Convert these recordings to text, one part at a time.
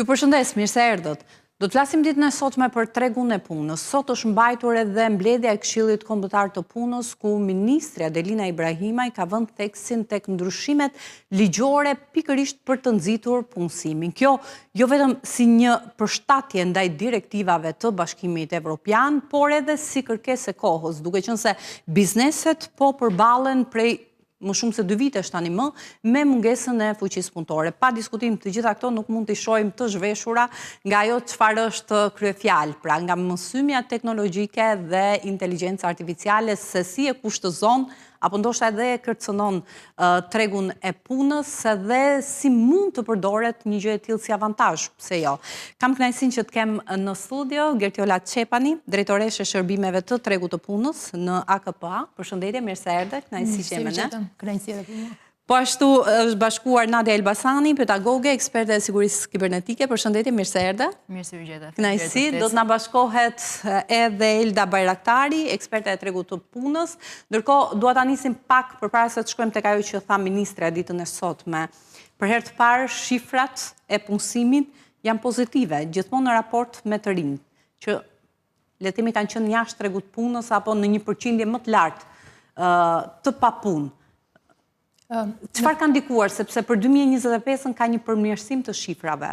Ju përshëndes, mirë se erdhët. Do të flasim ditën e sotme për tregun e punës. Sot është mbajtur edhe mbledhja e Këshillit Kombëtar të Punës, ku ministrja Delina Ibrahimaj ka vënë theksin tek ndryshimet ligjore pikërisht për të nxitur punësimin. Kjo jo vetëm si një përshtatje ndaj direktivave të Bashkimit Evropian, por edhe si kërkesë e kohës, duke qenë se bizneset po përballen prej më shumë se dy vitesh tani më, me mungesën e fuqisë punëtore. Pa diskutim, të gjitha këto nuk mund t'i shohim të zhveshura nga ajo çfarë është kryefjalë, pra nga mësymja teknologjike dhe inteligjenca artificiale se si e kushtëzon apo ndoshta edhe e kërcënon tregun e punës dhe si mund të përdoret një gjë e tillë si avantazh, pse jo. Kam kënaqësinë që të kem në studio Gertiola Çepani, drejtoreshë e shërbimeve të tregut të punës në AKPA. Përshëndetje, mirë se erdhe, kënaqësi që je me ne. Kënaqësi edhe për mua. Po ashtu është bashkuar Nadia Elbasani, pedagoge, eksperte e sigurisë kibernetike. Përshëndetje, mirë se erdhe. Mirë se ju gjeta. Kënaqësi, do të na bashkohet edhe Elda Bajraktari, eksperte e tregut të punës. Ndërkohë, dua ta nisim pak përpara se të shkojmë tek ajo që tha ministrja ditën e sotme. Për herë të parë, shifrat e punësimit janë pozitive, gjithmonë në raport me të rinjtë, që le të themi kanë qenë jashtë tregut të punës apo në një përqindje më të lartë të papunë. Çfarë ka ndikuar, sepse për 2025-ën ka një përmirësim të shifrave?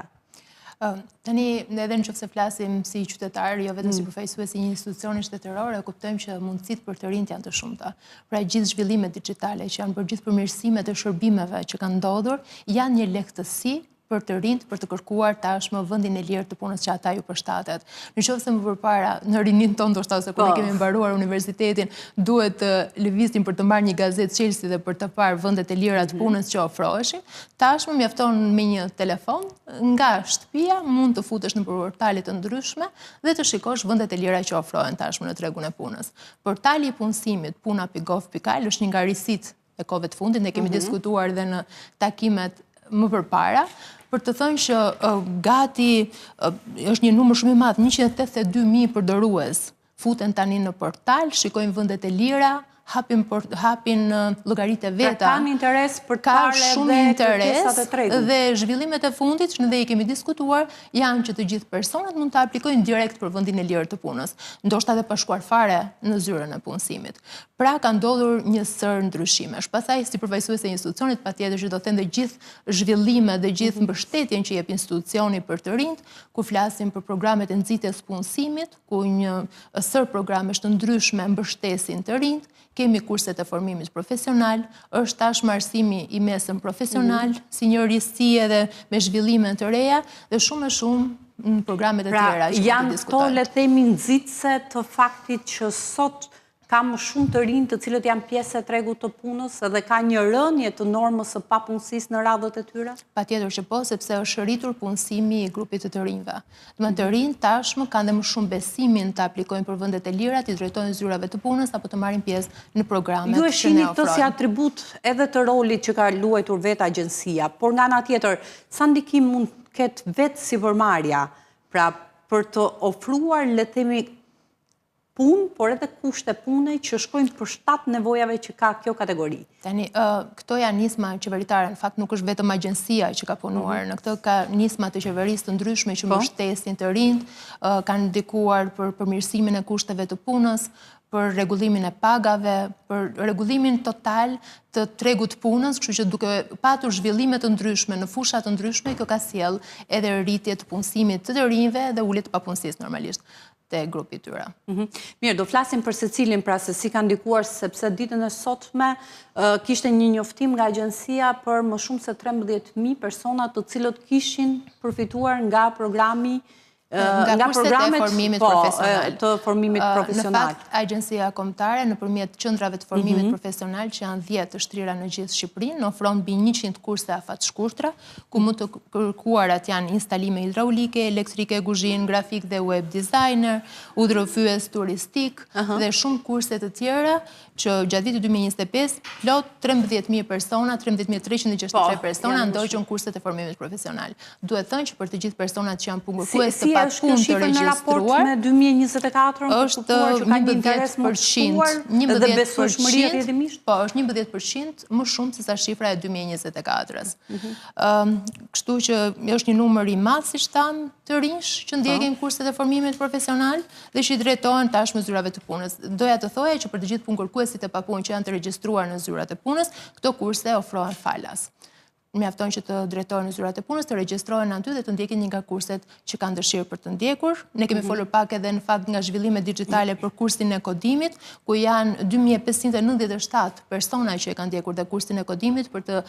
Tani, edhe në qoftë se flasim si qytetarë, jo vetëm si mm. përfaqësues i një institucioni shtetëror, e kuptojmë që mundësitë për të rinjtë janë të shumta. Pra gjithë zhvillimet digjitale që janë bërë gjithë përmirësimet e shërbimeve që kanë ndodhur, janë një lehtësi për të rinjtë për të kërkuar tashmë vendin e lirë të punës që ata ju përshtatet. Në qoftë se më përpara, në rininë tonë, ndoshta ose kur ne po. kemi mbaruar universitetin, duhet të lëviznim për të marrë një gazetë çelësi dhe për të parë vendet e lira të mhm. punës që ofroheshin, tashmë mjafton me një telefon, nga shtëpia mund të futesh në portale të ndryshme dhe të shikosh vendet e lira që ofrohen tashmë në tregun e punës. Portali i punësimit puna.gov.al është një nga risitë e kohëve të fundit, ne kemi mm -hmm. diskutuar dhe në takimet më përpara, për të thënë që gati është një numër shumë i madh, 182.000 përdorues futen tani në portal, shikojnë vendet e lira, hapin hapin llogaritë e pra, veta. Pra kanë interes për të parë shumë interes dhe zhvillimet e fundit që ne i kemi diskutuar janë që të gjithë personat mund të aplikojnë direkt për vendin e lirë të punës, ndoshta edhe pa shkuar fare në zyrën e punësimit. Pra ka ndodhur një sërë ndryshimesh. Pastaj si përfaqësuese e institucionit patjetër që do të them dhe gjithë zhvillimet dhe gjithë mhm. mbështetjen që jep institucioni për të rinjtë, ku flasim për programet e nxitjes punësimit, ku një sërë programesh të ndryshme mbështesin të rinjtë, kemi kurset e formimit profesional, është tashmë arsimi i mesëm profesional, mm -hmm. si një risi edhe me zhvillime të reja dhe shumë e shumë në programet e pra, tjera që mund të diskutojmë. Janë këto le të themi nxitëse të faktit që sot Ka më shumë të rinj të cilët janë pjesë e tregut të punës dhe ka një rënie të normës së papunësisë në radhët e tyre? Patjetër që po, sepse është rritur punësimi i grupit të të rinjve. Domethënë të rinjtë tashmë kanë dhe më shumë besimin të aplikojnë për vendet e lira, t'i drejtohen zyrave të punës apo të marrin pjesë në programet që ne ofrojmë. Ju e shihni këtë si atribut edhe të rolit që ka luajtur vetë agjencia, por nga ana tjetër, sa ndikim mund të ketë vetë sipërmarrja, pra për të ofruar, le të themi, punë, por edhe kushte pune që shkojnë për shtat nevojave që ka kjo kategori. Tani, këto janë nisma qeveritare, në fakt nuk është vetëm agjencia që ka punuar, mhm. në këtë ka nisma të qeverisë të ndryshme që po. mbështesin të rinjtë, kanë ndikuar për përmirësimin e kushteve të punës, për rregullimin e pagave, për rregullimin total të tregut të punës, kështu që duke patur zhvillime të ndryshme në fusha të ndryshme, kjo ka sjellë edhe rritje të punësimit të të rinjve dhe ulje të papunësisë normalisht. te grupi i tyre. Mhm. Mirë, do flasim për secilin pra se si ka ndikuar, sepse ditën e sotme kishte një njoftim nga agjencia për më shumë se 13.000 persona të cilët kishin përfituar nga programi nga programet e formimit po, profesional. Të formimit profesional. Në fakt, Agjencia Kombëtare nëpërmjet qendrave të formimit mhm. profesional që janë 10 të shtrira në gjithë Shqipërinë, ofron mbi 100 kurse afatshkurtra, ku më të kërkuarat janë instalime hidraulike, elektrike, kuzhinë, grafik dhe web designer, udhërrëfyes turistik dhe shumë kurse të tjera Që gjatë vitit 2025, plot 13.000 persona, 13.363 po, persona ndoqën kurset e formimit profesional. Duhet thënë që për të gjithë personat që janë punëkërkues të papunë të regjistruar, me 2024 është që ka një interes më të shtuar dhe besueshmëria rrjedhimisht? Po, është 11% më shumë se sa shifra e 2024-ës. Mhm. Kështu që është një numër i madh, siç thamë, të rinjsh që ndjekin po. kurset e formimit profesional dhe që i drejtohen tashmë zyrave të punës. Doja të thoja që për të gjithë punëkërkuesit e papunë që janë të regjistruar në zyrat e punës, këto kurse ofrohen falas. Mjafton që të drejtohen në zyrat e punës, të regjistrohen aty dhe të ndjekin një nga kurset që kanë dëshirë për të ndjekur. Ne kemi mhm. folur pak edhe në fakt nga zhvillimet digjitale për kursin e kodimit, ku janë 2597 persona që e kanë ndjekur dhe kursin e kodimit për të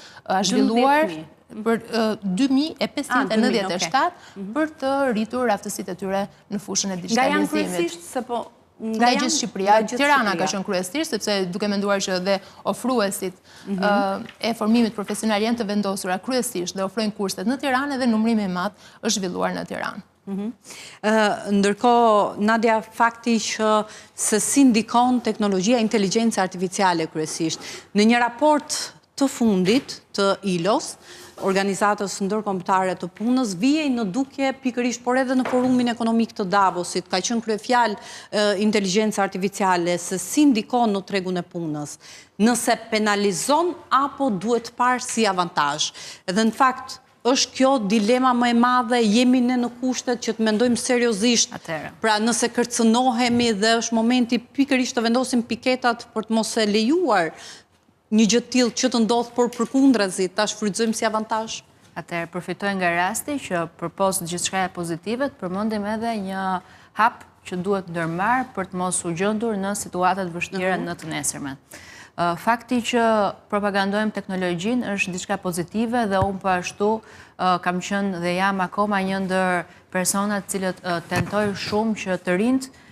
zhvilluar për 2597 ah, mhm. për të rritur aftësitë e tyre në fushën e digitalizimit. Nga janë kryesisht se po nga gjithë Shqipëria, Tirana ka qenë kryesisht, sepse duke menduar që dhe ofruesit mhm. e formimit profesional janë të vendosura kryesisht dhe ofrojnë kurset në Tiranë edhe numri më i madh është zhvilluar në Tiranë. Mhm. Ndërkohë, Nadia, fakti që se si ndikon teknologjia inteligjenca artificiale kryesisht, në një raport të fundit të ILO-s, Organizatës Ndërkombëtare të Punës, vihej në dukje pikërisht, por edhe në Forumin Ekonomik të Davosit, ka qenë kryefjalë inteligjenca artificiale, se si ndikon në tregun e punës, nëse penalizon apo duhet parë si avantazh. Edhe në fakt, është kjo dilema më e madhe, jemi ne në kushtet që të mendojmë seriozisht, pra nëse kërcënohemi dhe është momenti pikërisht të vendosim piketat për të mos e lejuar një gjë të tillë që të ndodhë, por përkundrazi, ta shfrytëzojmë si avantazh. Atëherë, përfitoj nga rasti që përpos gjithçkaje pozitive, të përmendim edhe një hap që duhet ndërmarrë për të mos u gjendur në situata të vështira mhm. në të nesërmen. Fakti që propagandojmë teknologjinë është diçka pozitive dhe unë po ashtu kam qenë dhe jam akoma një ndër personat të cilët tentoj shumë që të rinjtë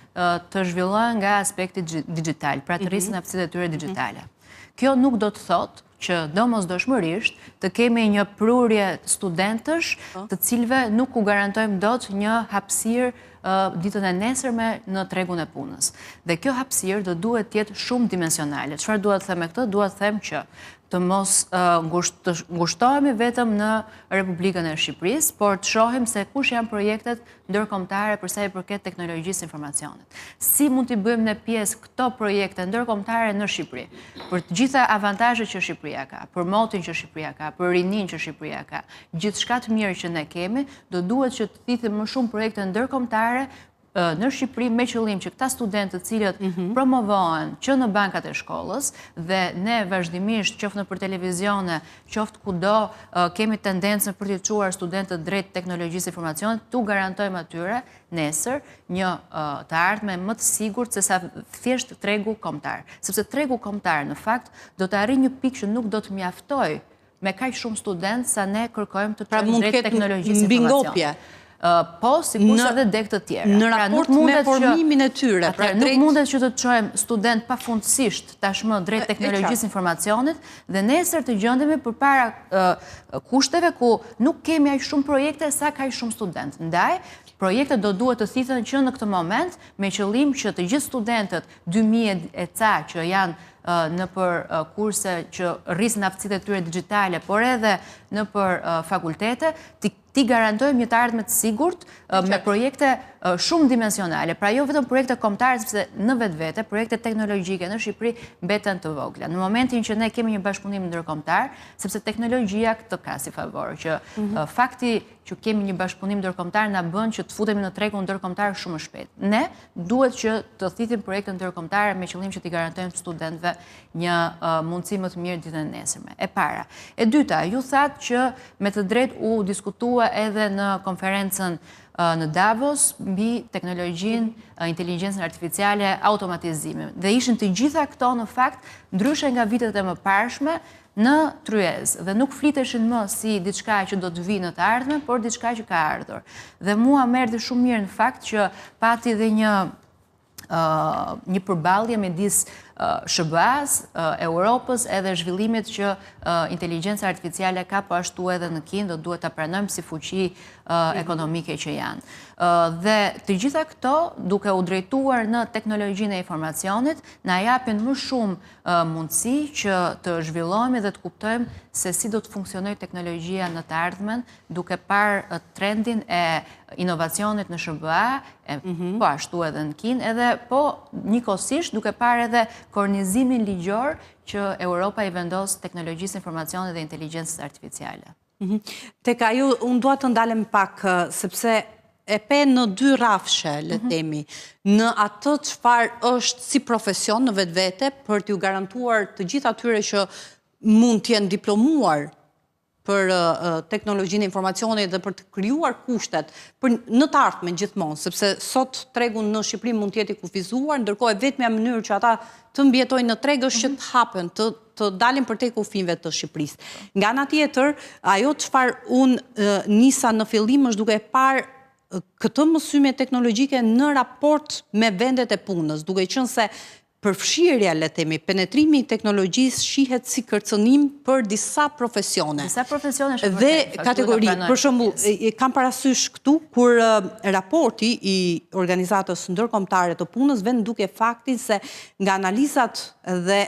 të zhvillohen nga aspekti digital, pra të mhm. rrisin aftësitë e tyre mhm. digitale. Kjo nuk do të thotë që domosdoshmërisht të kemi një prurje studentësh po. të cilëve nuk u garantojmë dot një hapësirë ditën e nesërme në tregun e punës. Dhe kjo hapësirë do duhet të jetë shumëdimensionale. Çfarë dua të them me këtë? Dua të them që të mos ngushtohemi vetëm në Republikën e Shqipërisë, por të shohim se kush janë projektet ndërkombëtare për sa i përket teknologjisë së informacionit. Si mund t'i bëjmë ne pjesë këto projekte ndërkombëtare në Shqipëri? Për të gjitha avantazhet që Shqipëria ka, për motin që Shqipëria ka, për rininë që Shqipëria ka, gjithçka të mirë që ne kemi, do duhet që të thithim më shumë projekte ndërkombëtare në Shqipëri me qëllim që këta studentë të cilët mhm. promovohen që në bankat e shkollës dhe ne vazhdimisht qoftë nëpër televizione, qoftë kudo kemi tendencën për t'i çuar studentët drejt teknologjisë së informacionit, t'u garantojmë atyre nesër një të ardhme më të sigurt sesa thjesht tregu kombëtar. Sepse tregu kombëtar në fakt do të arrijë një pikë që nuk do të mjaftojë me kaq shumë studentë sa ne kërkojmë të pra, çojmë drejt teknologjisë së informacionit. Po, sikurse edhe degë të tjera. Në pra, raport me formimin e tyre. Pra, nuk mundet që të çojmë studentë pafundësisht tashmë drejt teknologjisë së informacionit dhe nesër të gjendemi përpara kushteve ku nuk kemi aq shumë projekte sa kaq shumë studentë. Ndaj, projektet do duhet të thithen që në këtë moment me qëllim që të gjithë studentët 2000 e ca që janë nëpër kurse që rrisin aftësitë e tyre digjitale, por edhe nëpër fakultete, t'i garantojmë një të ardhme të sigurt me projekte shumëdimensionale, pra jo vetëm projekte kombëtare, sepse në vetvete, projekte teknologjike në Shqipëri mbeten të vogla. Në momentin që ne kemi një bashkëpunim ndërkombëtar, sepse teknologjia këtë ka si favor, që mhm. fakti që kemi një bashkëpunim ndërkombëtar na bën që të futemi në tregun ndërkombëtar shumë më shpejt. Ne duhet që të thithim projekte ndërkombëtare me qëllim që t'i garantojmë studentëve një mundësi më të mirë ditën e nesërme. E para. E dyta, ju thatë që me të drejtë u diskutua edhe në konferencën në Davos mbi teknologjinë, inteligjencën artificiale, automatizimin. Dhe ishin të gjitha këto në fakt ndryshe nga vitet e mëparshme në tryezë dhe nuk fliteshin më si diçka që do të vijë në të ardhmen, por diçka që ka ardhur. Dhe mua më erdhi shumë mirë në fakt që pati dhe një një përballje midis SHBA-së, Europës edhe zhvillimit që inteligjenca artificiale ka po ashtu edhe në Kinë, do duhet ta pranojmë si fuqi ekonomike që janë. Dhe të gjitha këto, duke u drejtuar në teknologjinë e informacionit, na japin më shumë mundësi që të zhvillohemi dhe të kuptojmë se si do të funksionojë teknologjia në të ardhmen, duke parë trendin e inovacionit në SHBA, mhm. po ashtu edhe në Kinë, edhe po njëkohësisht duke parë edhe kornizimin ligjor që Europa i vendos teknologjisë informacionit dhe inteligjencës artificiale. Mhm. Tek ajo, unë dua të ndalem pak, sepse e pe në dy rrafshe, le të mhm. themi, në atë çfarë është si profesion në vetvete, për t'ju garantuar të gjithë atyre që mund të jenë diplomuar për teknologjinë e informacionit dhe për të krijuar kushtet për në të ardhmen gjithmonë, sepse sot tregu në Shqipëri mund të jetë i kufizuar, ndërkohë e vetmja mënyrë që ata të mbijetojnë në treg është që mhm. të hapen, të të dalin përtej kufijve të Shqipërisë. Nga ana tjetër, ajo çfarë unë nisa në fillim është duke parë këtë mësymje teknologjike në raport me vendet e punës, duke qenë se përfshirja, le të themi, penetrimi i teknologjisë shihet si kërcënim për disa profesione. Disa profesione është dhe kategori. Për shembull, kam parasysh këtu kur raporti i Organizatës Ndërkombëtare të Punës vë në dukje faktin se nga analizat dhe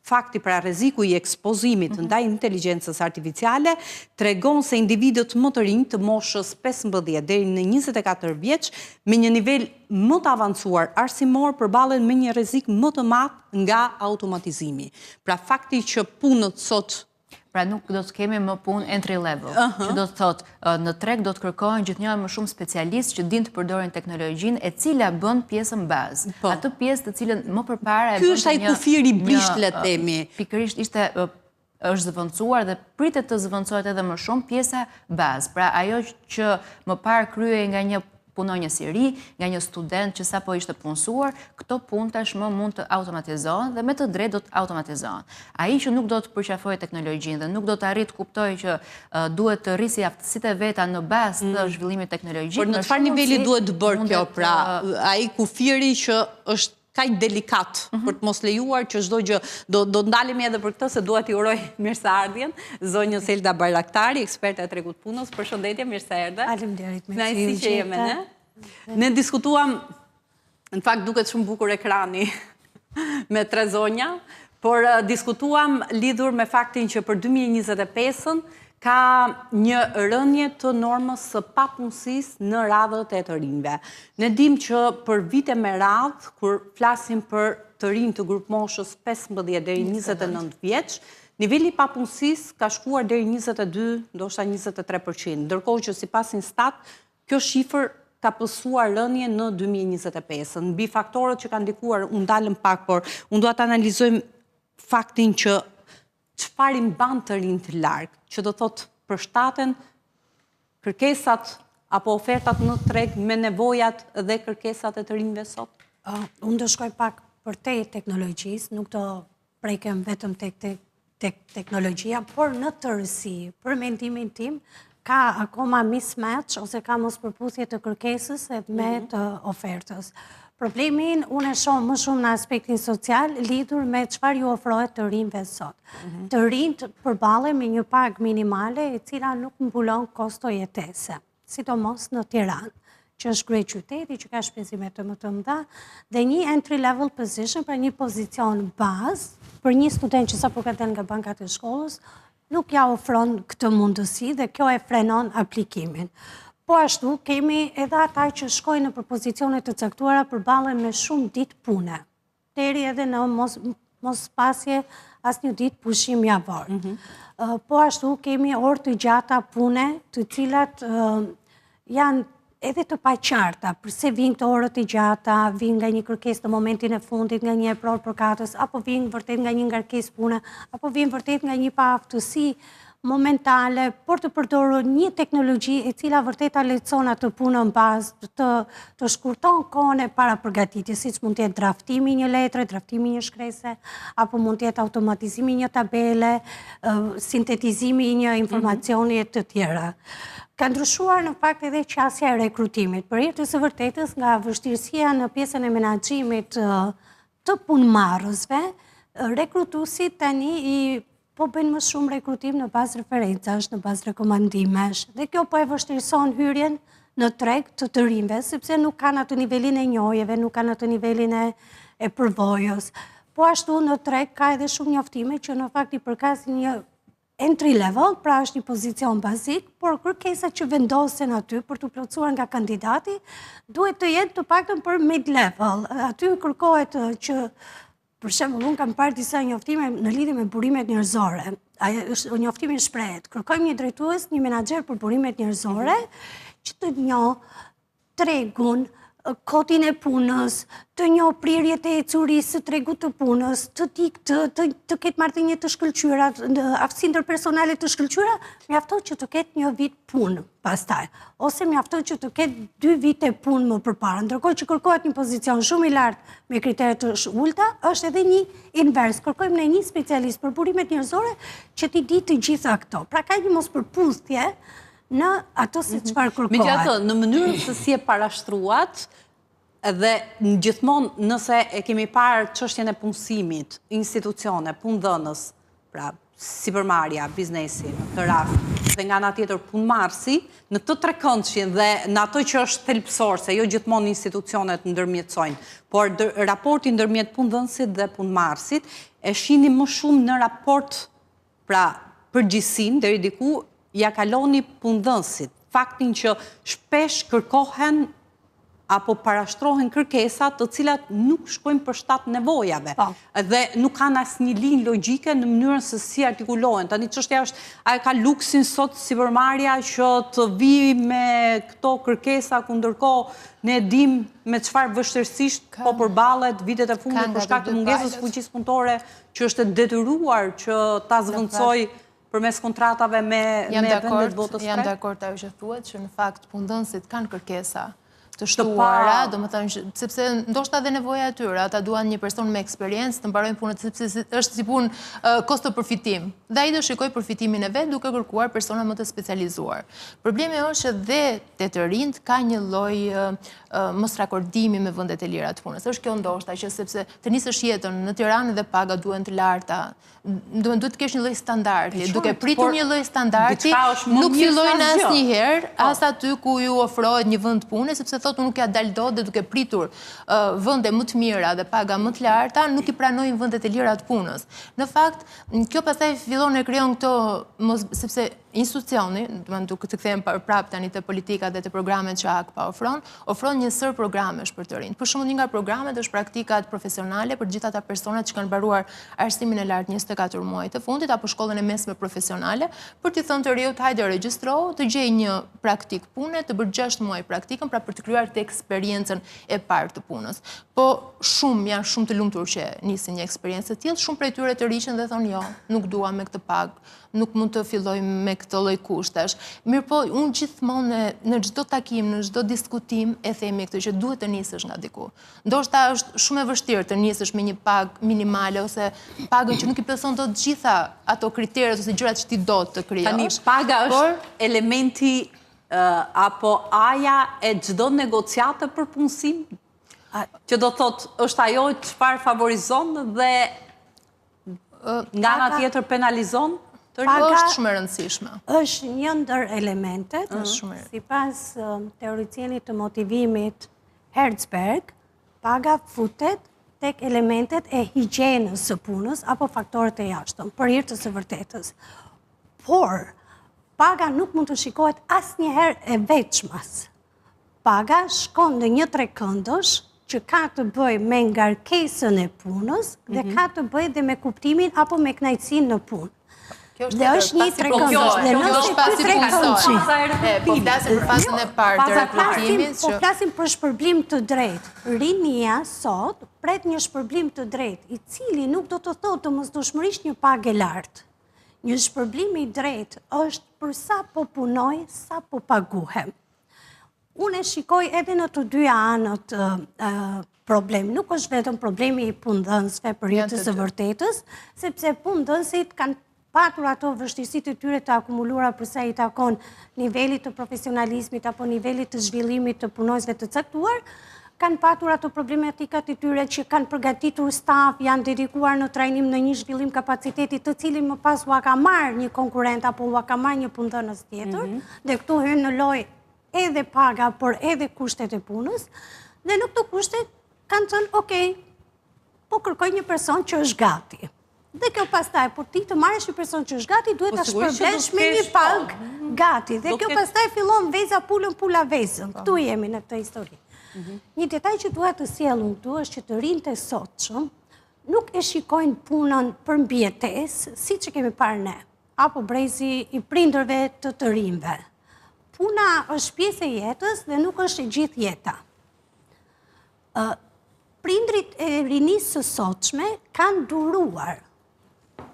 Fakti pra rreziku i ekspozimit mhm. ndaj inteligjencës artificiale tregon se individët më të rinj të moshës 15 deri në 24 vjeç me një nivel më të avancuar arsimor përballen me një rrezik më të madh nga automatizimi. Pra fakti që punët sot Pra nuk do të kemi më punë entry level, që do të thotë në treg do të kërkohen gjithnjë më shumë specialistë që dinë të përdorin teknologjinë e cila bën pjesën bazë. Po. Atë pjesë të cilën më përpara e bën Ky është ai kufiri i brishtë le të themi. Pikërisht ishte është zëvendësuar dhe pritet të zëvendësohet edhe më shumë pjesa bazë. Pra ajo që më parë kryhej nga një punonjës i ri, nga një student që sapo ishte punësuar, këto punë tashmë mund të automatizohen dhe me të drejtë do të automatizohen. Ai që nuk do të përqafojë teknologjinë dhe nuk do të arrijë të kuptojë që duhet të rrisi aftësitë e veta në bazë të mm. zhvillimit teknologjik. Por në çfarë niveli duhet të bërë kjo, pra ai kufiri që është kaq delikat mhm. për të mos lejuar që çdo gjë do do ndalemi edhe për këtë se dua t'i uroj mirëseardhjen zonjës Elda Bajraktari, eksperte e tregut të punës. Përshëndetje, mirë se erdhe. Faleminderit, Kënaqësi që je me ne. Ne diskutuam në fakt duket shumë bukur ekrani me tre zonja, por eh, diskutuam lidhur me faktin që për 2025-ën Ka një rënie të normës së papunësisë në radhët e të rinjve. Ne dimë që për vite me radhë, kur flasim për të rinj të grupmoshës 15 deri 29 vjeç, niveli i papunësisë ka shkuar deri 22, ndoshta 23%, ndërkohë që sipas Instat, kjo shifër ka pësuar rënie në 2025. Mbi faktorët që kanë ndikuar, u ndalëm pak, por unë dua të analizojmë faktin që Çfarë i mban të rinjtë larg, që do thotë përshtaten kërkesat apo ofertat në treg me nevojat dhe kërkesat e të rinjve sot? Uh, unë do shkoj pak përtej teknologjisë, nuk do prekem vetëm tek tek tek teknologjia, por në tërësi, për mendimin tim, ka akoma mismatch ose ka mospërputhje të kërkesës edhe me mhm. të ofertës. Problemin unë e shoh më shumë në aspektin social lidhur me çfarë ju ofrohet të rinjve sot. Mhm. Të rinjtë përballen me një pagë minimale e cila nuk mbulon kosto jetese, sidomos në Tiranë që është kryeqyteti që ka shpenzime të më të mëdha dhe një entry level position, pra një pozicion bazë për një student që sapo ka dalë nga bankat e shkollës, nuk ja ofron këtë mundësi dhe kjo e frenon aplikimin. Po ashtu, kemi edhe ata që shkojnë nëpër pozicione të caktuara përballen me shumë ditë pune, deri edhe në mos, mos pasje asnjë ditë pushim javor. Mm -hmm. Po ashtu, kemi orë të gjata pune, të cilat janë edhe të paqarta, përse vijnë këto orët e gjata, vijnë nga një kërkesë në momentin e fundit, nga një epror përkatës, apo vijnë vërtet nga një ngarkesë pune, apo vijnë vërtet nga një paaftësi momentale për të përdorur një teknologji e cila vërtet ta lehtëson atë punën bazë, të, të shkurton kohën e parapërgatitjes, siç mund të jetë draftimi i një letre, draftimi i një shkrese, apo mund të jetë automatizimi i një tabele, sintetizimi i një mhm. informacioni e të tjera. Ka ndryshuar në fakt edhe qasja e rekrutimit. Për hir të së vërtetës nga vështirësia në pjesën e menaxhimit. të punëmarrësve, rekrutuesit tani i po bëjnë më shumë rekrutim në bazë referencash, në bazë rekomandimesh, dhe kjo po e vështirëson hyrjen në treg të të rinjve, sepse nuk kanë atë nivelin e njohjeve, nuk kanë atë nivelin e, e përvojës. Po ashtu në treg ka edhe shumë njoftime që në fakt i përkasin një entry level, pra është një pozicion bazik, por kërkesat që vendosen aty për t'u plotësuar nga kandidati, duhet të jenë të paktën për mid level. Aty kërkohet që për shembull, unë kam parë disa njoftime në lidhje me burimet njerëzore. Ai njoftimi shprehet, kërkojmë një drejtues, një menaxher për burimet njerëzore, që të njohë tregun, kodin e punës, të njohë prirjet e ecurisë së tregut të punës, të di të, të, të ketë marrëdhënie të shkëlqyera, aftësi ndërpersonale të shkëlqyera, mjafton që të ketë një vit punë pastaj, ose mjafton që të ketë dy vite punë më përpara, ndërkohë që kërkohet një pozicion shumë i lartë me kritere të ulëta, është edhe një invers, kërkojmë ne një specialist për burimet njerëzore që t'i di të gjitha këto. Pra ka një mospërputhje në ato se mhm. çfarë kërkohet. Megjithatë, në mënyrën se si e parashtruat, dhe gjithmonë nëse e kemi parë çështjen e punësimit, institucione, punëdhënës, pra sipërmarrja, biznesi në këtë rast, dhe nga ana tjetër punëmarrësi, në këtë trekëndëshin dhe në ato që është thelbësor, se jo gjithmonë institucionet ndërmjetësojnë, por raporti ndërmjet punëdhënësit dhe punëmarrësit, e shihni më shumë në raport Pra, përgjegjësinë deri diku ia kaloni punëdhënësit, faktin që shpesh kërkohen apo parashtrohen kërkesa të cilat nuk shkojnë për shtat nevojave po. dhe nuk kanë asnjë linjë logjike në mënyrën se si artikulohen. Tani çështja është a e ka luksin sot sipërmarrja që të vijë me këto kërkesa ku ndërkohë ne dimë me çfarë vështirësish po përballet vitet e fundit për shkak të mungesës së fuqisë punëtore që është e detyruar që ta zëvendësojë përmes kontratave me vendet e botës tretë? Jam dakord ajo që thuhet, që në fakt punëdhënësit kanë kërkesa të shtuara, domethënë, sepse ndoshta dhe nevoja e tyre, ata duan një person me eksperiencë të mbarojnë punët, sepse është si punë kosto përfitim. Dhe ai do shikojë përfitimin e vet duke kërkuar persona më të specializuar. Problemi është që dhe te të rinjtë ka një lloj mosrakordimi me vendet e lira të punës. Është kjo ndoshta që sepse të nisësh jetën në Tiranë dhe pagat duhen të larta, duhen duhet të kesh një lloj standardi, duke pritur një lloj standardi, nuk fillojnë asnjëherë, po. as aty ku ju ofrohet një vend pune, sepse thotë unë nuk ia dal dot dhe duke pritur vende më të mira dhe paga më të larta, nuk i pranojnë vendet e lira të punës. Në fakt, kjo pastaj fillon e krijon këto, sepse Institucioni, domethënë duke të kthehem prapë tani te politikat dhe te programet që AKPA ofron, ofron një sërë programesh për të rinjtë. Për shembull, një nga programet është praktikat profesionale për të gjithë ata persona që kanë mbaruar arsimin e lartë 24 muajt e fundit apo shkollën e mesme profesionale, për t'i thënë të riut hajde regjistrohu, të gjejë një praktikë pune, të bërë 6 muaj praktikën, pra për të krijuar këtë eksperiencën e parë të punës. Po shumë janë shumë të lumtur që nisin një eksperiencë të tillë, shumë prej tyre tërhiqen dhe thonë jo, nuk dua me këtë pagë, nuk mund të filloj me këto lloj kushtesh. Mirëpo, unë gjithmonë në çdo takim, në çdo diskutim e themi këtë që duhet të nisësh nga diku. Ndoshta është shumë e vështirë të nisësh me një pagë minimale ose pagën që nuk i plotëson dot të gjitha ato kriteret ose gjërat që ti do të krijosh. Tani paga është elementi apo A-ja e çdo negociate për punësim? Që do thotë është ajo çfarë favorizon dhe Nga ana tjetër penalizon të rinjtë? Paga është shumë e rëndësishme. Është një ndër elementet, sipas teoricienit të motivimit Herzberg, paga futet tek elementet e higjienës së punës apo faktorët e jashtëm, për hir të së vërtetës. Por, paga nuk mund të shikohet asnjëherë e veçmas. Paga shkon në një trekëndësh që ka të bëjë me ngarkesën e punës dhe mhm. ka të bëjë dhe me kuptimin apo me kënaqësinë në punë. Dhe është një trekëndësh. Dhe nëse ky trekëndësh... Po flasim për fazën e parë të rekrutimit. Po flasim për shpërblim të drejtë. Rinia sot pret një shpërblim të drejtë, i cili nuk do të thotë domosdoshmërisht një pagë e lartë. Një shpërblim i drejtë është për sa po punoj, sa po paguhem. Unë e shikoj edhe në të dyja anët problem. Nuk është vetëm problemi i punëdhënësve për hir të së vërtetës, sepse punëdhënësit kanë patur ato vështirësitë e tyre të akumuluara për sa i takon nivelit të profesionalizmit apo nivelit të zhvillimit të punonjësve të caktuar. Kanë patur ato problematikat e tyre që kanë përgatitur staf, janë dedikuar në trajnim në një zhvillim kapaciteti të cilin më pas ua ka marrë një konkurrent apo ua ka marrë një punëdhënës tjetër, mhm. dhe këtu hyn në lojë edhe paga, por edhe kushtet e punës, dhe në këto kushte kanë thënë, ok, po kërkoj një person që është gati. Dhe kjo pastaj, por ti të marrësh një person që është gati, duhet po, ta shpërblesh me një po. pagë gati. Dhe kjo pastaj fillon veza pulën, pula vezën. Po. Këtu jemi në këtë histori. Mhm. Një detaj që dua të sjell unë këtu është që të rinjtë e sotshëm nuk e shikojnë punën për mbijetesë, siç e kemi parë ne, apo brezi i prindërve të të rinjve. Puna është pjesë e jetës dhe nuk është e gjithë jeta. Prindërit e rinisë së sotshme kanë duruar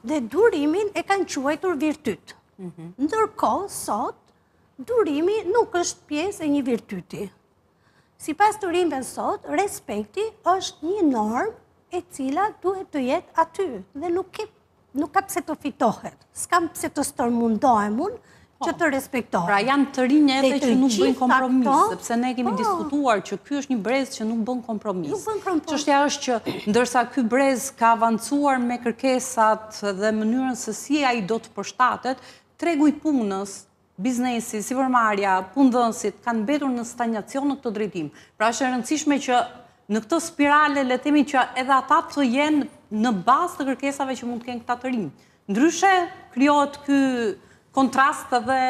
dhe durimin e kanë quajtur virtyt. Mhm. Ndërkohë, sot, durimi nuk është pjesë e një virtyti. Sipas të rinjve sot, respekti është një normë e cila duhet të jetë aty dhe nuk ke nuk ka pse të fitohet. S'kam pse të stërmundohem unë që po. të respektohem. Pra janë të rinj edhe që nuk bëjnë kompromis, sepse ne kemi po. diskutuar që ky është një brez që nuk bën kompromis. Nuk bën kompromis. Çështja është që ndërsa ky brez ka avancuar me kërkesat dhe mënyrën se si ai do të përshtatet, tregu i punës, biznesi, sipërmarrja, punëdhënësit kanë mbetur në stanjacion në këtë drejtim. Pra është e rëndësishme që në këtë spirale le të themi që edhe ata të jenë në bazë të kërkesave që mund të kenë këta të rinj. Ndryshe krijohet ky kontrast edhe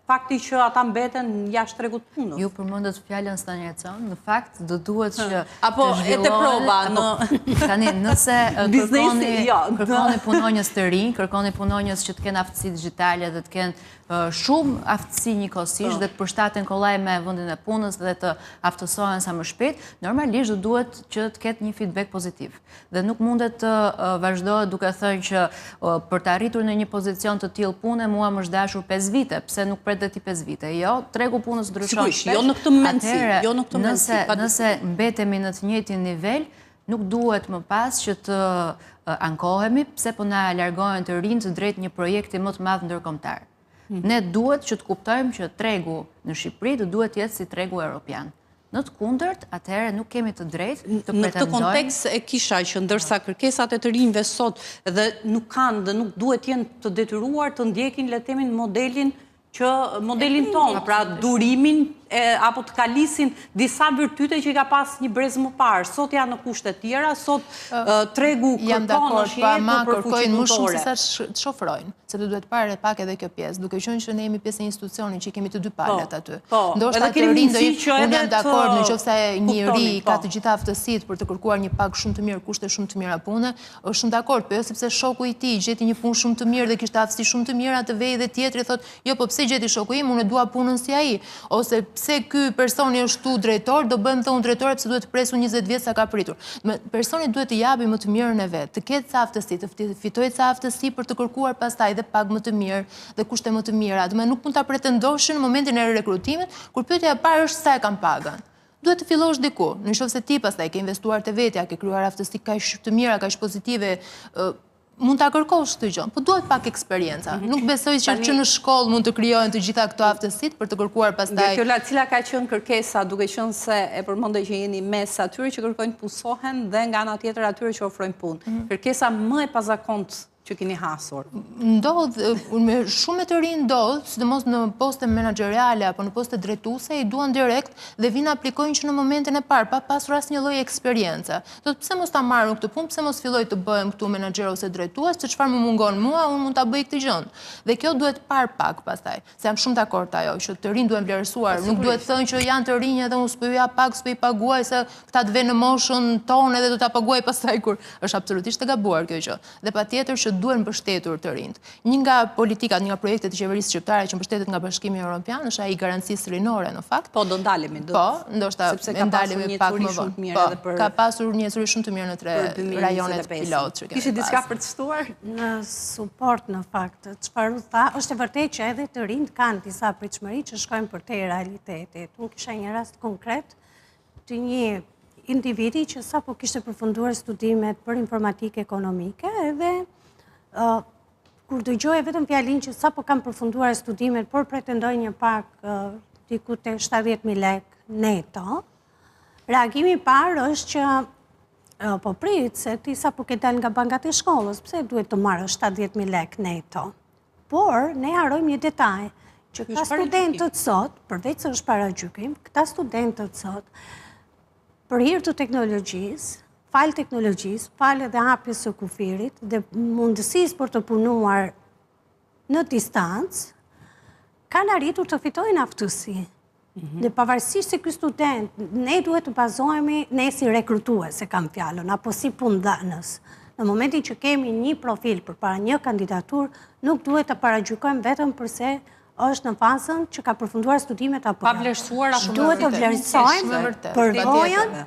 fakti që ata mbeten jashtë tregut të punës. Ju përmendët fjalën stanjacion, në fakt do duhet që apo e teprova në tani nëse kërkoni jo, kërkoni punonjës të rinj, kërkoni punonjës që të kenë aftësi digjitale dhe të kenë shumë aftësi njëkohësisht po. dhe të përshtaten kollaj me vendin e punës dhe të aftësohen sa më shpejt, normalisht do duhet që të ketë një feedback pozitiv. Dhe nuk mundet të vazhdohet duke thënë që për të arritur në një pozicion të tillë pune, mua më është dashur 5 vite, pse nuk pret dhe ti 5 vite? Jo, tregu i punës ndryshon shpesh. Jo në këtë mendësi, jo në këtë mendësi. Nëse mbetemi në të njëjtin nivel, nuk duhet më pas që të ankohemi pse po na largohen të rinjtë drejt një projekti më të madh ndërkombëtar. Mhm. Ne duhet që të kuptojmë që tregu në Shqipëri do duhet të jetë si tregu europian. Në të kundërt, atëherë nuk kemi të drejtë të pretendojmë. Në këtë kontekst e kisha që ndërsa kërkesat e të rinjve sot dhe nuk kanë dhe nuk duhet të jenë të detyruar të ndjekin le të themi modelin që modelin tonë, pra durimin apo të kalisin disa virtyte që i ka pas një brez më parë. Sot janë në kushte tjera, sot tregu kërkon është jetë për fuqi punëtore. Më shumë se sa ç'ofrojnë, sepse duhet parë pak edhe kjo pjesë, duke qenë që ne jemi pjesë e një institucioni që i kemi të dy palët po, aty. Po, Ndoshta të rinj do jetë, unë jam dakord në qoftë se një i ri ka po. të gjitha aftësitë për të kërkuar një pagë shumë të mirë, kushte shumë të mira pune, Është shumë dakord, po jo sepse shoku i tij gjeti një punë shumë të mirë dhe kishte aftësi shumë të mira të vejë dhe tjetri thotë, jo po pse gjeti shoku im, unë e dua punën si ai. Ose pse ky personi është këtu drejtor, do bëhem dhe unë drejtore pse duhet të pres unë 20 vjet sa ka pritur. Me, personi duhet të japi më të mirën e vet, të ketë ca aftësi, të fitojë ca aftësi për të kërkuar pastaj dhe pagë më të mirë dhe kushte më të mira. Domethënë nuk mund ta pretendosh në momentin e rekrutimit, kur pyetja e parë është sa e kam pagën. Duhet të fillosh diku. Në qoftë se ti pastaj ke investuar te vetja, ke krijuar aftësi kaq të mira, kaq pozitive, mund ta kërkosh këtë gjë, po duhet pak eksperienca. Mhm. Nuk besoj që që në shkollë mund të krijohen të gjitha këto aftësitë për të kërkuar pastaj. Gertiola, cila ka qenë kërkesa, duke qenë se e përmende që jeni mes atyre që kërkojnë të punësohen dhe nga ana tjetër atyre që ofrojnë punë. Mhm. Kërkesa më e pazakontë që keni hasur? Ndodh, me shumë të rinj ndodh, sidomos në poste menaxheriale apo në poste drejtuese, i duan direkt dhe vijnë aplikojnë që në momentin e parë, pa pasur asnjë lloj eksperience. Thotë pse mos ta marr unë këtë punë, pse mos filloj të bëhem këtu menaxher ose drejtues, se çfarë më mungon mua, unë mund ta bëj këtë gjë. Dhe kjo duhet parë pak pastaj, se jam shumë dakord ajo që të rinjtë duhen vlerësuar, nuk duhet thënë që janë të rinj edhe unë s'po ju jap pagë, s'po i paguaj se këta të venë në moshën tonë edhe do ta paguaj pastaj kur është absolutisht e gabuar kjo gjë. Dhe patjetër që duhen mbështetur të rinjtë. Një nga politikat, një nga projektet e qeverisë shqiptare që mbështetet nga Bashkimi Evropian është ai i garancisë rinore në fakt. Po, do ndalemi, do. Po, ndoshta sepse ka pasur një ecuri shumë të mirë po, edhe për ka pasur një ecuri shumë të mirë në tre rajonet pilot që kemi. Kishit diçka për të shtuar? Në suport në fakt, çfarë u tha, është e vërtetë që edhe të rinjtë kanë disa pritshmëri që shkojnë përtej realitetit. Unë kisha një rast konkret të një individi që sapo kishte përfunduar studimet për informatikë ekonomike edhe kur dëgjoi vetëm fjalinë që sapo kam përfunduar studimet, por pretendoj një pagë diku te 70.000 lek neto, Reagimi i parë është që po prit se ti sapo ke dalë nga bankat e shkollës, pse duhet të marrësh 70.000 lekë neto? Por, ne harrojmë një detaj, që këta studentët sot, përveç se është paragjykim, këta studentët sot, për hir të teknologjisë, falë teknologjisë, falë edhe hapjes së kufirit dhe mundësisë për të punuar në distancë, kanë arritur të fitojnë aftësi. Mhm. Dhe pavarësisht se ky student, ne duhet të bazohemi, ne si rekrutues e kam fjalën, apo si punëdhënës. Në momentin që kemi një profil përpara një kandidaturë, nuk duhet të paragjykojmë vetëm përse është në fazën që ka përfunduar studimet apo Pa jo. vlerësuar apo Duhet të vlerësojmë përvojën,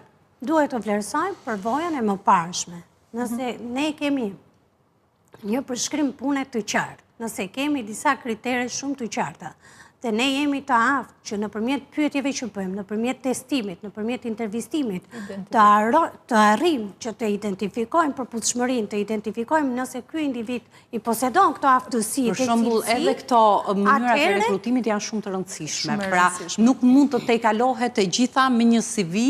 duhet të vlerësojmë përvojën e mëparshme. Nëse mhm. ne kemi një përshkrim pune të qartë, nëse kemi disa kritere shumë të qarta, dhe ne jemi të aftë që nëpërmjet pyetjeve që bëjmë, nëpërmjet testimit, nëpërmjet intervistimit, të, të arrijmë që të identifikojmë përputhshmërinë, të identifikojmë nëse ky individ i posedon këto aftësi, Për shembull, edhe këto mënyrat e rekrutimit janë shumë të rëndësishme. Pra, nuk mund të tejkalohet e gjitha me një CV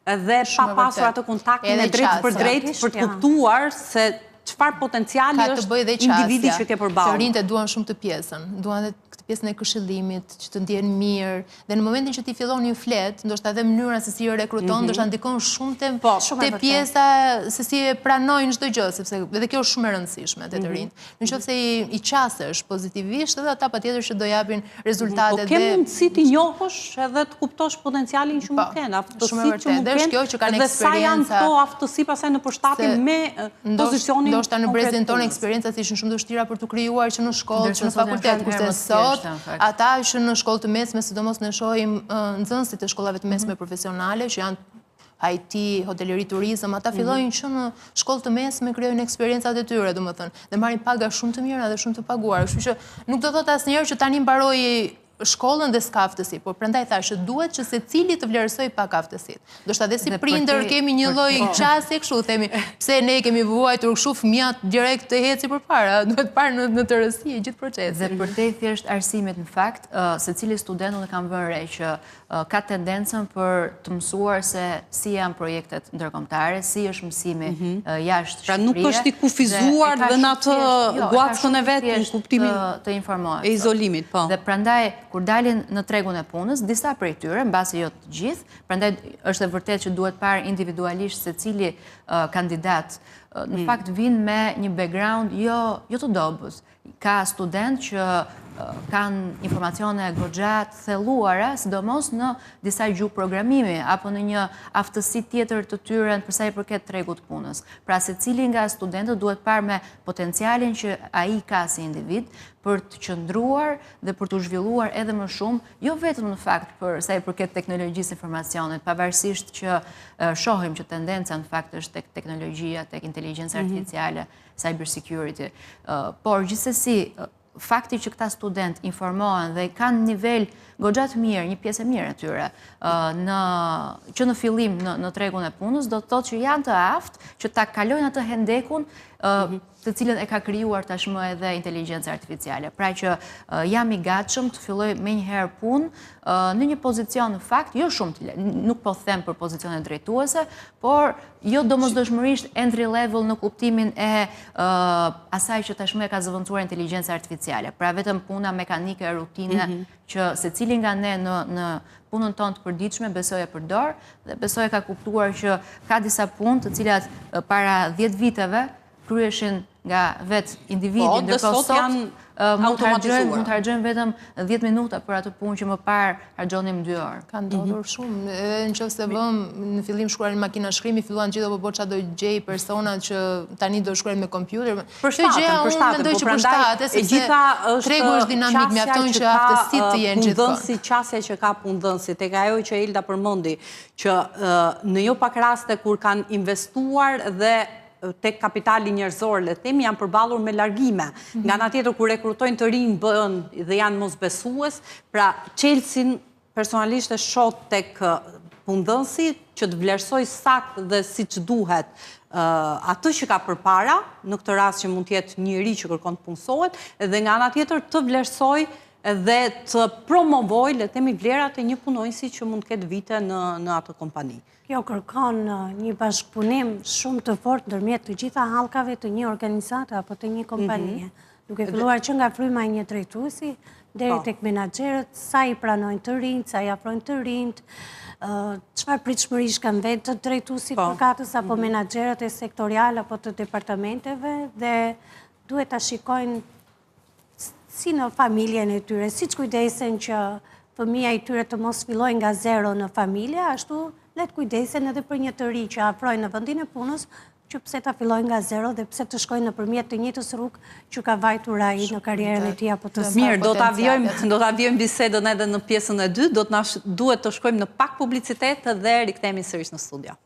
dhe pa pasur atë kontaktin e drejtpërdrejtë për të kuptuar se çfarë potenciali është individi që ke përballë. Të rinjtë e duan shumë këtë pjesën, duan edhe këtë pjesën e këshillimit, që të ndjehen mirë, dhe në momentin që ti fillon ju flet, ndoshta edhe mënyra se si i rekruton, mhm. ndoshta ndikon shumë te, po, te pjesa se si e pranojnë çdo gjë, sepse edhe kjo është shumë e rëndësishme te të mhm. rinjtë. Në qoftë se i, i qasesh pozitivisht, edhe ata patjetër që do japin rezultate po, dhe... Po ke mundësi t'i njohësh edhe të kuptosh potencialin që mund po, kenë, aftësitë që mund kenë, kjo që kanë dhe sa janë këto aftësi pastaj në përshtatje me pozicionin Ndoshta në brezin tonë eksperiencat ishin shumë të vështira për t'u krijuar që në shkollë, që në fakultet, kurse sot ata që në shkollë të mesme, sidomos ne shohim nxënësit e shkollave të mesme mhm. profesionale që janë IT, hoteleri turizëm, ata mhm. fillojnë që në shkollë të mesme krijojnë eksperiencat e tyre, domethënë, dhe marrin paga shumë të mira dhe shumë të paguara. Kështu që nuk do thotë asnjëherë që tani mbaroi shkollën dhe s'ka aftësi, por prandaj thashë që duhet që secili të vlerësojë pak aftësitë. Ndoshta dhe si prindër kemi një lloj po. qasje kështu, themi, pse ne kemi vuajtur kështu fëmija direkt të eci përpara, duhet parë në në tërësi e gjithë procesin. Dhe përtej thjesht arsimit në fakt, secili student unë kam vënë re që ka tendencën për të mësuar se si janë projektet ndërkombëtare, si është mësimi mhm. jashtë Pra nuk është i kufizuar dhe në atë jo, guackën e vet në kuptimin të informohet e izolimit, po. Dhe prandaj kur dalin në tregun e punës, disa prej tyre, mbase jo të gjithë, prandaj është e vërtetë që duhet parë individualisht secili kandidat, në mm. fakt vijnë me një background jo jo të dobët, Ka studentë që kanë informacione goxha të thelluara, sidomos në disa gjuhë programimi, apo në një aftësi tjetër të tyre për sa i përket tregut të punës. Pra secili nga studentët duhet parë me potencialin që ai ka si individ për të qëndruar dhe për t'u zhvilluar edhe më shumë, jo vetëm në fakt për sa i përket teknologjisë informacionit, pavarësisht që shohim që tendenca në fakt është tek teknologjia, tek inteligjenca mhm. artificiale, cyber security. Por, gjithsesi, fakti që këta studentë informohen dhe kanë nivel goxha të mirë, një pjesë e mirë e tyre, në, që në fillim në, në tregun e punës, do të thotë që janë të aftë që ta kalojnë atë hendekun mhm. të cilën e ka krijuar tashmë edhe inteligjenca artificiale. Pra që jam i gatshëm të filloj menjëherë punë në një pozicion në fakt, jo shumë të, nuk po them për pozicione drejtuese, por jo domosdoshmërisht entry level në kuptimin e asaj që tashmë e ka zëvendësuar inteligjenca artificiale. Pra vetëm puna mekanike, rutine, mhm. që secili nga ne në, në punën tonë të përditshme besoj e përdor dhe besoj e ka kuptuar që ka disa punë të cilat para 10 viteve kryheshin nga vetë individi, po, ndërkohë sot janë mund të harxhojmë, mund të harxhojmë vetëm 10 minuta për atë punë që më parë harxhonim 2 orë. Ka ndodhur mhm. shumë, edhe në qoftë se vëmë në fillim shkruanin makina shkrimi, filluan gjithë po po ça do gjej persona që tani do shkruajnë me kompjuter. Përshtaten, përshtaten, mendoj po që përshtaten, sepse gjitha është tregu është dinamik, mjafton që aftësitë të jenë gjithmonë. Punëdhënësi, qasja që ka punëdhënësi, tek ajo që Elda përmendi, që në jo pak raste kur kanë investuar dhe tek kapitali njerëzor, le të themi, janë përballur me largime. Mhm. Nga ana tjetër kur rekrutojnë të rinj bëhen dhe janë mosbesues, pra çelësin personalisht e shoh tek punëdhënësi që të vlerësojë saktë dhe siç duhet atë që ka përpara, në këtë rast që mund të jetë një i ri që kërkon të punësohet, dhe nga ana tjetër të vlerësojë. dhe të promovojë, le të themi, vlerat e një punonjësi që mund të ketë vite në në atë kompani. Kjo kërkon një bashkëpunim shumë të fortë ndërmjet të gjitha hallkave të një organizate apo të një kompanie. Mhm. Duke filluar që nga fryma e një drejtuesi, deri po. tek menaxherët, sa i pranojnë të rinjtë, sa i afrojnë të rinjtë, çfarë pritshmërish kanë vetë drejtuesit po. përkatës apo mhm. menaxherët e sektorial apo të departamenteve dhe duhet ta shikojnë si në familjen e tyre, siç kujdesen që fëmija i tyre të mos fillojë nga zero në familje, ashtu le të kujdesen edhe për një të ri që afrojnë në vendin e punës, që pse ta fillojë nga zero dhe pse të shkojë nëpërmjet të njëjtës rrugë që ka vajtur ai në karrierën e tij apo të saj. Mirë, do ta vijojmë, do ta vijojmë bisedën edhe në pjesën e dytë, do të na duhet të shkojmë në pak publicitet dhe rikthehemi sërish në studio.